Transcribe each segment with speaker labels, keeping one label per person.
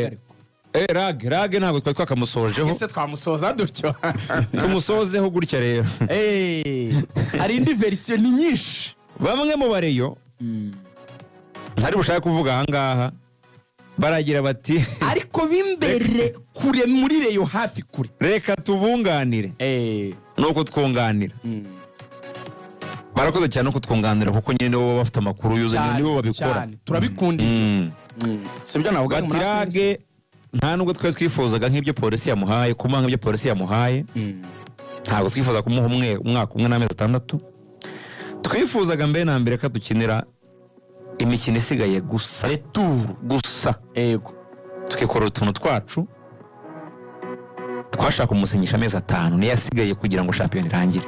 Speaker 1: Ariko
Speaker 2: Rage ntabwo twari twakamusojeho.
Speaker 1: Ese twamusoza dutyo?
Speaker 2: Tumusozeho gutya rero.
Speaker 1: Hari indi version, ni nyinshi.
Speaker 2: Bamwe mu bareyo ntari bushake kuvuga ahangaha baragira bati:
Speaker 1: Ariko b'imbere kure muri Rayon, hafi kure.
Speaker 2: "Reka tubunganire." Nuko twunganira, barakoze cyane no kutwunganira, kuko nyine nibo baba bafite amakuru yuzuye, nibo babikora.
Speaker 1: Cyane, turabikunda ibyo. Si byo navuga
Speaker 2: Bati: "Rage nta nubwo twari twifuzaga nk'ibyo Polisi yamuhaye, kumuha nk'ibyo Polisi yamuhaye. Ntabwo twifuza kumuha umwaka umwe n'amezi 6. Twifuzaga mbere na mbere ko dukinira imikino isigaye gusa,
Speaker 1: Retour.
Speaker 2: gusa, tukikorera utuntu twacu. Twashaka kumusinyisha amezi 5, niyo asigaye kugira ngo shampiyona irangire.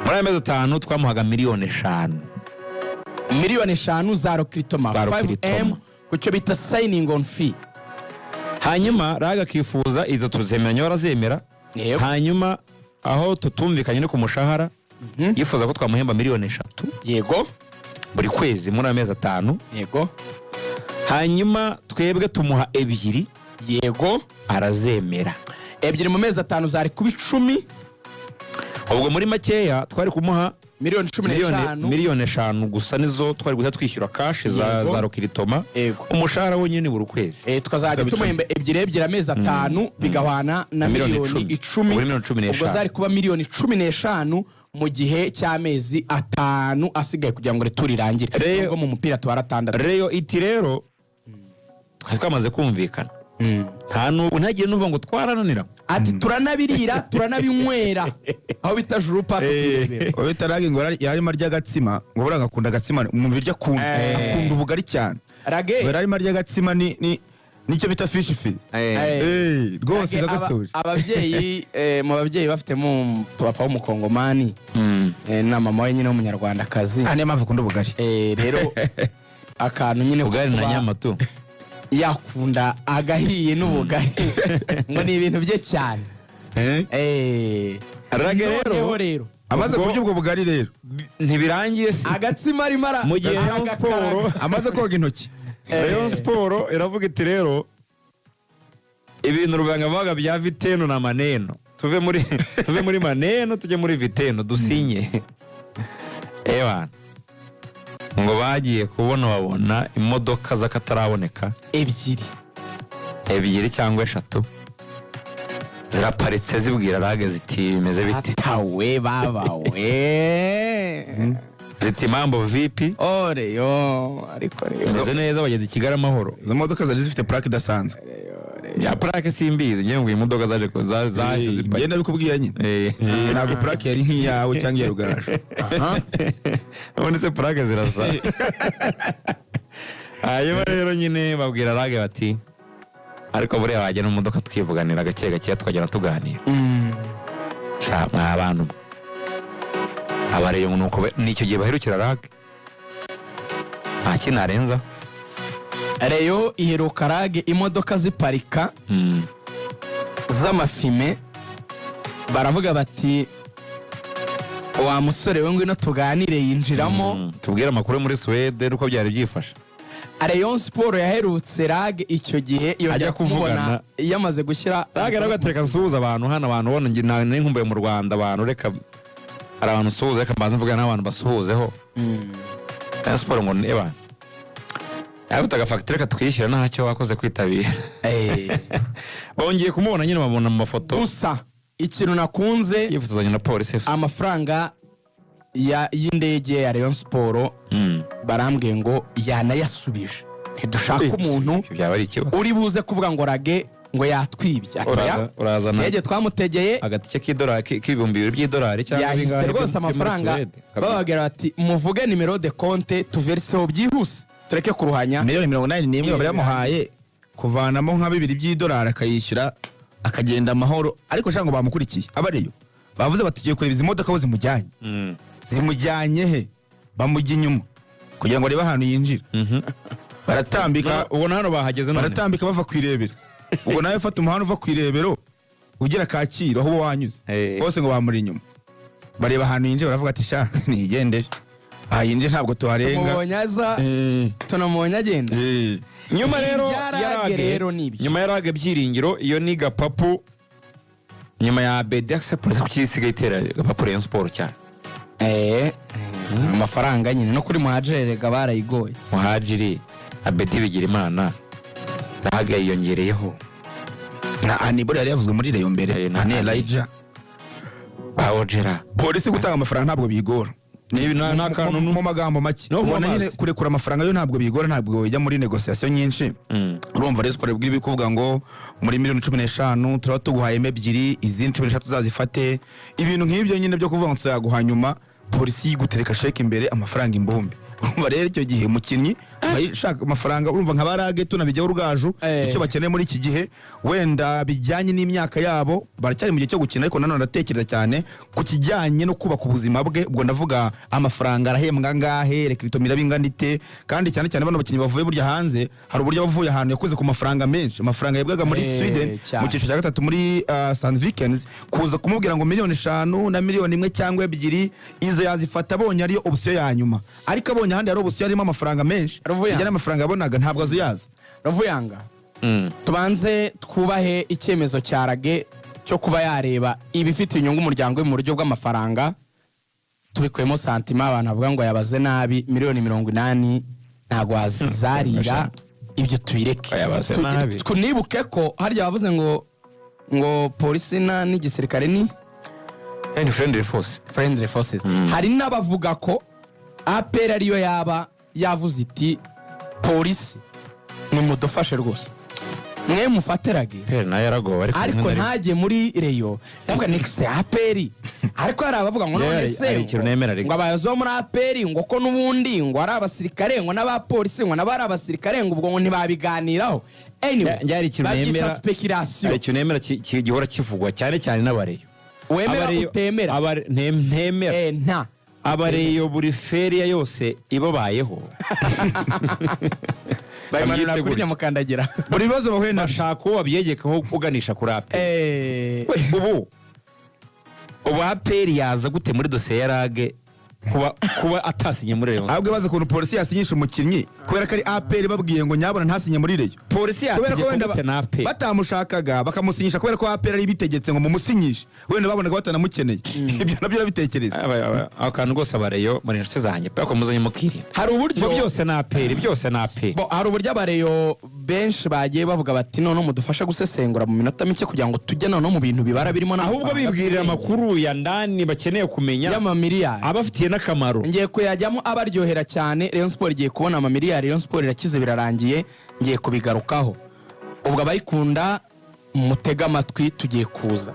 Speaker 2: Muri ayo mezi 5 twamuhaga miliyoni 5."
Speaker 1: Miliyoni 5 za recrutement.
Speaker 2: Za
Speaker 1: 5M
Speaker 2: recrutement.
Speaker 1: ku cyo bita signing on fee.
Speaker 2: Hanyuma Raga akifuza izo, tuzemeranya, barazemera. Hanyuma aho tutumvikanye no ku mushahara. Yifuza ko twamuhemba miliyoni 3 buri kwezi muri ayo mezi 5. Hanyuma twebwe tumuha 2. Arazemera.
Speaker 1: 2 mu mezi 5 zari kuba 10.
Speaker 2: Ubwo muri makeya twari kumuha
Speaker 1: miliyoni cumi
Speaker 2: miliyoni
Speaker 1: n'eshanu
Speaker 2: miliyoni 5 gusa, nizo twari guhita twishyura cash za za recrutement. Umushahara wonyine ni buri kwezi.
Speaker 1: Tukazajya
Speaker 2: Zikaba
Speaker 1: tumuhemba ebyiri ebyiri amezi 5, bigahwana na
Speaker 2: miliyoni
Speaker 1: miliyoni
Speaker 2: 10.
Speaker 1: 10.
Speaker 2: Ubwo ni miliyoni cumi
Speaker 1: Ubwo
Speaker 2: n'eshanu.
Speaker 1: zari kuba miliyoni 15 mu gihe cy'amezi 5 asigaye kugira ngo retour irangire. Nubwo mu mupira tubara 6.
Speaker 2: Rayon iti rero twari twamaze kumvikana, nta nubwo ntagiye numva ngo twarananira.
Speaker 1: Ati turanabirira, turanabinywera aho bita Juru Park ku Irebero.
Speaker 3: Uwo bita Rage ngo yarimo arya agatsima, ngo buriya agakunda agatsima mu biryo akunda, akunda ubugari cyane.
Speaker 1: Rage
Speaker 3: Ngo yarimo arya agatsima ni nicyo bita fish fillet. Rwose
Speaker 1: Rage,
Speaker 3: ndagasoje.
Speaker 1: Ababyeyi, mu babyeyi bafitemo papa w'umukongomani na mama we nyine w'umunyarwandakazi.
Speaker 3: Ah, niyo mpamvu akunda ubugari.
Speaker 1: Rero akantu nyine ko
Speaker 2: Ubugari na
Speaker 1: kuba
Speaker 2: nyama tu.
Speaker 1: yakunda agahiye n'ubugari ngo ni ibintu bye cyane.
Speaker 2: Rage rero
Speaker 1: Noneho rero
Speaker 3: Amaze
Speaker 2: Ubwo-
Speaker 3: kurya ubwo bugari rero,
Speaker 2: ntibirangiye si
Speaker 1: agatsima arimo
Speaker 2: Mu gihe Rayon
Speaker 1: aragakaraga.
Speaker 2: Sport
Speaker 3: amaze koga intoki,
Speaker 2: Rayon Sport iravuga iti: "Rero ibintu rubanga bya vitendo na maneno, tuve muri maneno tujye muri vitendo, dusinye." Ewana, ngo bagiye kubona babona imodoka z'akataraboneka
Speaker 1: Ebyiri.
Speaker 2: Ebyiri cyangwa eshatu ziraparitse, zibwira Rage ziti: "Bimeze biti?"
Speaker 1: Atawe babawe.
Speaker 2: Ziti: "Mambo vipi?"
Speaker 1: Oreyo, ariko rero
Speaker 2: "Bimeze neza, bageze i Kigali amahoro."
Speaker 3: Izo modoka zari zifite plaque idasanzwe.
Speaker 2: Ya plaque simbizi ngewe, ngo iyi modoka zaje zahise ziparika.
Speaker 3: Ngenda bikubwira nyine. Ntabwo plaque yari nk'iyawe cyangwa iya Rugaju.
Speaker 2: Ubundi se plaque zirasa? Hanyuma rero nyine babwira Rage bati: "Ariko buriya wajya no mu modoka twivuganira gake gake, tukagenda tuganira." Sha mwa bantu mwe, abareyo ngo nuko nicyo gihe baherukira Rage, nta kintu arenza.
Speaker 1: Rayon iheruka Rage imodoka ziparika z'amafime, baravuga bati: "Wa musore we, ngwino tuganire." Yinjiramo.
Speaker 2: Tubwire amakuru yo muri Suwede uko byari byifashe.
Speaker 1: Rayon Sport yaherutse Rage icyo gihe yongera
Speaker 2: Ajya
Speaker 1: kumubona
Speaker 2: kuvugana.
Speaker 1: yamaze gushyira
Speaker 2: Rage aravuga ati: "Reka nsuhuze abantu hano, abantu ubona njye nari nkumbuye mu Rwanda, abantu reka, hari abantu nsuhuze, reka mbanze mvugane n'abantu basuhuzeho." Rayon Sport ngo eba afite agafagitire, reka twiyishyura, ntacyo wakoze kwitabira. Bongeye kumubona nyine, babona mu mafoto
Speaker 1: Gusa ikintu nakunze,
Speaker 2: yifotozanya na Polisi FC.
Speaker 1: amafaranga y'indege ya Rayon Sport, barambwiye ngo yanayasubije. Ntidushaka umuntu
Speaker 2: Ibyo byaba ari ikibazo.
Speaker 1: uri buze kuvuga ngo Rage ngo yatwibye. Atoya.
Speaker 2: Urazana
Speaker 1: Indege twamutegeye
Speaker 2: agatike k'idolari k'ibihumbi 2 by'idolari cyangwa
Speaker 1: yahise
Speaker 2: bingahe
Speaker 1: rwose
Speaker 2: byo muri
Speaker 1: amafaranga.
Speaker 2: Suwede.
Speaker 1: Bababwira bati: "Muvuge numéro de compte, tuveriseho byihuse, tureke kuruhanya."
Speaker 3: Miliyoni 81 bari bamuhaye, kuvanamo nka 2 by'idolari akayishyura akagenda amahoro. Ariko shaka ngo bamukurikiye, abariyo bavuze bati: "Tugiye kureba izi modoka aho zimujyanye." Zimujyanye he? Bamujya inyuma kugira ngo barebe ahantu yinjira. Baratambika.
Speaker 2: Ubona hano bahageze none.
Speaker 3: Baratambika bava ku Irebero. Ubwo nawe fata umuhanda uva ku Irebero ugera Kacyiru aho uba wanyuze hose, ngo bamuri inyuma, bareba ahantu yinjira, baravuga ati: "Sha nigendere." Ayinje ntabwo tuharenga.
Speaker 1: Tumubonye aza, tunamubonye agenda.
Speaker 2: Nyuma rero
Speaker 1: Ibya
Speaker 2: ya
Speaker 1: Rage
Speaker 2: Rage
Speaker 1: rero ni ibyo.
Speaker 2: Nyuma ya Rage Byiringiro, iyo ni gapapu. Nyuma ya Bedi akise, polisi kuki isigaye itera gapapu Rayon Sport cyane?
Speaker 1: Amafaranga nyine, no kuri Muhajiri barayigoye.
Speaker 2: Muhajiri, Abedi Bigirimana, Rage yiyongereyeho.
Speaker 3: Na Anibore yari yavuzwe muri Rayon mbere.
Speaker 2: Na
Speaker 3: Ani
Speaker 2: Ani.
Speaker 3: Elijah.
Speaker 2: Ba Ojera.
Speaker 3: Polisi gutanga amafaranga ntabwo bigora.
Speaker 2: Ni akantu
Speaker 3: Mu magambo make,
Speaker 2: No,
Speaker 3: ubona nyine
Speaker 2: amazi.
Speaker 3: kurekura amafaranga yo ntabwo bigora, ntabwo ujya muri négociation nyinshi. Urumva Rayon Sport ibwira kuvuga ngo muri miliyoni 15 turaba tuguhayemo ebyiri, izindi 13 uzazifate, ibintu nk'ibyo nyine byo kuvuga ngo tuzaguha nyuma. Polisi yigutereka sheke imbere, amafaranga imbumbe. Urumva rero icyo gihe umukinnyi aba yishaka amafaranga. Urumva nka barage tunabijyaho rugaju, icyo bakeneye muri iki gihe wenda bijyanye n'imyaka yabo, baracyari mu gihe cyo gukina, ariko nanone aratekereza cyane ku kijyanye no kubaka ubuzima bwe. Ubwo ndavuga amafaranga arahembwa angahe, recrutement iraba ingana ite? Kandi cyane cyane bano bakinnyi bavuye burya hanze, hari uburyo bavuye ahantu yakoze ku mafaranga menshi, amafaranga yabwaga muri Sweden mu cyiciro cya gatatu muri Sandvikens, kuza kumubwira ngo miliyoni 5 na miliyoni 1 cyangwa 2, izo yazifata abonye ariyo option ya nyuma. Ariko abonye ahandi hari option harimo amafaranga menshi
Speaker 1: Ruvuyanga.
Speaker 3: bijyanye n'amafaranga yabonaga, ntabwo azuyaza.
Speaker 1: Ruvuyanga, tubanze twubahe icyemezo cya Rage cyo kuba yareba ibifitiye inyungu umuryango we mu buryo bw'amafaranga, tubikuyemo sentiment. Abantu bavuga ngo yabaze nabi, miliyoni 80 ntabwo wazarira, ibyo tubireke.
Speaker 2: Yabaze nabi.
Speaker 1: Tunibuke ko harya bavuze ngo polisi n'igisirikare ni
Speaker 2: Ni friendly force.
Speaker 1: Friendly forces. Hari n'abavuga ko APR ariyo yaba yavuze iti: "Polisi nimudufashe rwose, mwe mufate Rage."
Speaker 2: Pere nayo yaragowe, ariko
Speaker 1: Ariko
Speaker 2: rimwe na rimwe-
Speaker 1: ntajye muri Rayon. Ndavuga ni se APR, ariko hari abavuga ngo
Speaker 2: Njyewe
Speaker 1: none
Speaker 2: hari-
Speaker 1: se
Speaker 2: hari ikintu nemera ariko.
Speaker 1: ngo abayobozi bo muri APR ngo ko n'ubundi ngo ari abasirikare, ngo n'abapolisi ngo nabo ari abasirikare, ngo ubwo ngo ntibabiganiraho. Anyway,
Speaker 2: Njye hari ikintu
Speaker 1: babyita
Speaker 2: nemera.
Speaker 1: speculation.
Speaker 2: Hari ikintu nemera gihora kivugwa cyane cyane n'abareyo.
Speaker 1: Wemera, utemera?
Speaker 2: Ntemera.
Speaker 1: Nta
Speaker 2: Abareyo buri feriya yose ibabayeho
Speaker 1: bayimanura
Speaker 2: Babyite
Speaker 1: kuri
Speaker 2: gutya.
Speaker 1: nyamukandagira.
Speaker 3: Buri bibazo bahuye nabyo
Speaker 2: Bashaka uwo babyegekaho uganisha kuri APR. Ubu APR yaza gute muri dosiye ya Rage kuba atasinye muri Rayon?
Speaker 3: Ahubwo ibaze ukuntu polisi yasinyisha umukinnyi kubera ko ari APR babwiye ngo nyabona ntasinye muri Rayon.
Speaker 2: Polisi
Speaker 3: Kubera ko
Speaker 2: yategeka
Speaker 3: wenda
Speaker 2: gute na APR?
Speaker 3: Batamushakaga bakamusinyisha kubera ko APR ari ibitegetse ngo mumusinyishe, wenda babonaga batanamukeneye. Ibyo nabyo urabitekereza.
Speaker 2: Ako kantu rwose, abareyo muri inshuti zanjye pe, ariko muzanye mukirinda
Speaker 1: Hari uburyo
Speaker 2: ngo byose ni APR, byose ni APR.
Speaker 1: Bo, hari uburyo abareyo benshi bagiye bavuga bati: "Noneho mudufashe gusesengura mu minota mike kugira ngo tujye noneho mu bintu bibara birimo
Speaker 2: Ahubwo
Speaker 1: n'amafaranga
Speaker 2: bibwirira amakuru ya ndani bakeneye kumenya
Speaker 1: y'amamiliyari
Speaker 2: abafitiye n'akamaro.
Speaker 1: Ngiye kuyajyamo abaryohera cyane. Rayon Sport igiye kubona amamiliyari, Rayon Sport irakize, birarangiye. Ngiye kubigarukaho. Ubwo abayikunda mutege amatwi, tugiye kuza.